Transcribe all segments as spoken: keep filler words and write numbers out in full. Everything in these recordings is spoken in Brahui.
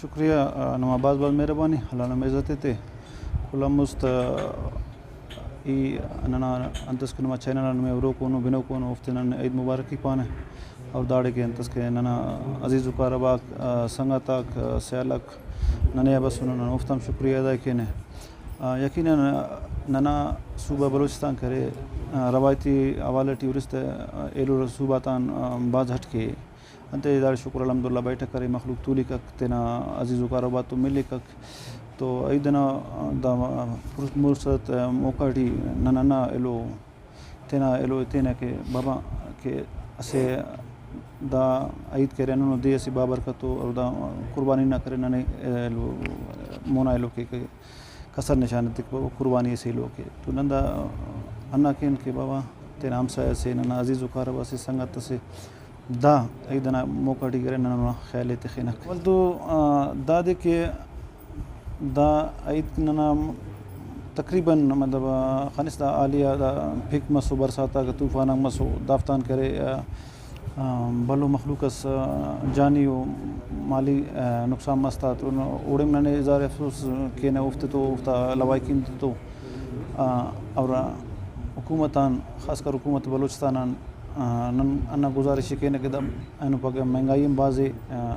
شکریہ، آ، نما بھاز بھاز مہربانی، اللہ نما عزت ایتے۔ کل آن مست، آ، ای ننا انت اس کہ نما چینل آن نمے ہروک اونو، بنوک اونو، اوفتے نن عید مبارکی پانہ۔ اور داڑے کہ انت اس کہ ننا عزیز و کارباک، آ، سنگت آک، آ، سیالک ننے آ بسنو، نن اوفتا ہم شکریہ ادا کینہ۔ آ، یقیناً ننا صوبہ بلوچستان کرے، آ، روایتی حوالہ ٹی ہُرس تہ، آ، ایلو صوبہ تان، آ، بھاز ہٹ کے۔ انتئے داڑے شکر الحمدللہ بیٹھک کرے، مخلوق تولیکک، تینا عزیز و کاروبار تو ملیکک۔ تو عید ئنا دا فرص-، فرصت موقع ٹی نن ہندا ایلو تینا ایلو تینہ کہ بابا کہ اسہ دا عید کہ ارے ہندنو دے اسہ بابرکتو اور دا قربانی نا کرے ننے ایلو مونا ایلو کہ، کہ کسر نشان تک قربانی اسے ایلو کے۔ تو نن دا ہندا کین کہ بابا تینا ہمسایہ سے، ننا عزیز و کاربہ سے، سنگت سے، دا عید ئنا موقع ٹی کہ ارے نن اونا خیال ءِ تخنک۔ ولدو، آ، دادے کہ دا عید ننا تقریباً مطلب، آ، خنس دا حالیہ دا پھک مسو، برسات آک طوفان آک مسو، دافتان کہ ارے، آ، آ، بھلو مخلوق اس، آ، جانی و مالی، آ، نقصان مس تا تو اوڑے ننے اظہار افسوس کینہ اوفتے تو، اوفتا لواحقین تے تو، آ، اور حکومت آن، خاص کر حکومت بلوچستان آن، آ، نن ہندا گزارش ءِ کینہ کہ دا اینو پگہ مہنگائی ہم بھاز ءِ، آ،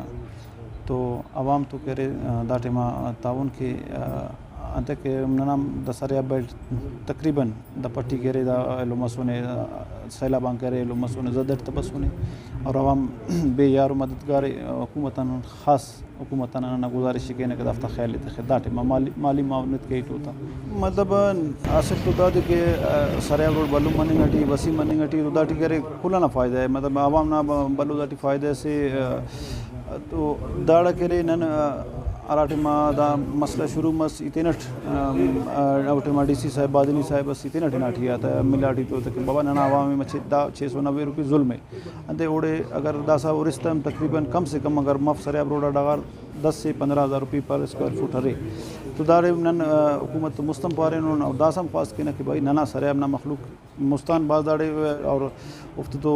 تو عوام تو کہ ارے، آ، دا ٹائما تعاون کے، آ، انتئے کہ ننا دا سریاب بیلٹ تقریباً دا پٹی کہ ارے دا ایلو مسونے، آ، سیلاب آن کہ ارے ایلو مسونے، زدٹ تہ بسونے اور عوام بے یار و مددگار ءِ۔ حکومت آن خاص حکومت آن ہندا گزارش ءِ کینہ کہ دافتا خیال ءِ تخے، دا ٹائما مالی، مالی معاونت کے ٹو تا۔ مطلب، اسٹ تو دادے کہ، آ، سریاب روڈ بھلن مننگ ٹی، وسیم مننگ ٹی، تو داٹی کہ ارے کل ئنا فائدہ ءِ، مطلب عوام نا ب-، بھلو داٹی فائدہ سے، آ، تو داڑا کہ ارے نن، آ، ہرا ٹائما دا مسئلہ شروع مس، ای تینٹ، آ، آ، او ٹائما ڈی سی صاحب، بادینی صاحب اس، ای تینٹ ہناٹی آتا ملاٹی تو تہ کہ بابا ننا عوام ءِ مچہ دا چھ سو نوے روپے ظلم ءِ۔ انتئے اوڑے اگر داسہ ہُرس تہ ہم تقریباً کم سے کم اگر مف سریاب روڈ آ ڈغار دس سے پندرہ ہزار روپی پر اسکوائر فٹ ارے۔ تو داڑے نن، آ، حکومت تو مست ہم پارینن اور داسہ ہم خواست کینہ کہ بھائی ننا سریاب نا مخلوق مست آن بھاز داڑے اور اوفتے تو،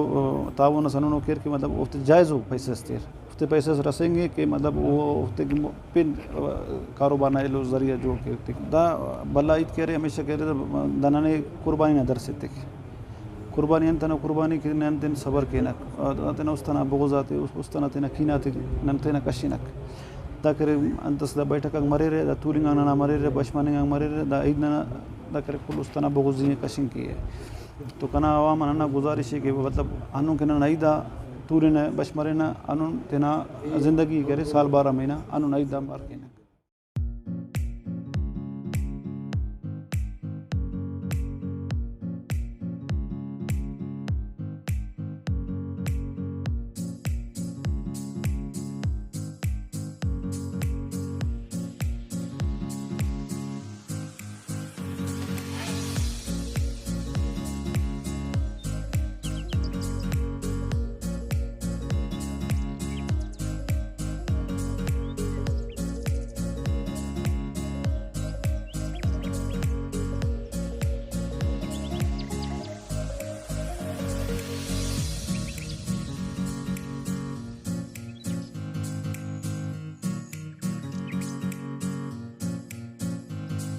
آ، تعاون اس ہندنو کیر کہ مطلب اوفتے جائزو پیسہ اس تیر۔ اوفتے پیسہ اس رسینگے کہ مطلب او اوفتے کہ پن، آ، کاروبار نا ایلو ذریعہ جوڑ کیر تک۔ دا بھلا ہیت کہ ارے، ہمیشہ کہ ارے، دا ننے قربانی نا درس ایتک۔ قربانی انت ئنا قربانی کہ نن تین صبر کینک، آ، تینا است ئنا بغض آتے، است ئنا تینا کینہ آتے نن تینا کشنک۔ دا کرے انت ئس، دا بیٹھک آک مریرہ، دا تولنگ آک ننا مریرہ، بش مننگ آک مریرہ، دا عید ننا دا کرے کل است ئنا بغضی کشنگ کیہ۔ تو کنا عوام آن ہندا گزارش ءِ کہ مطلب ہندن کہ نن عید آ تولنہ، بش مرینہ، ہندن تینا زندگی کرے سال بارہ مہینہ ہندن عید آنبار کینہ۔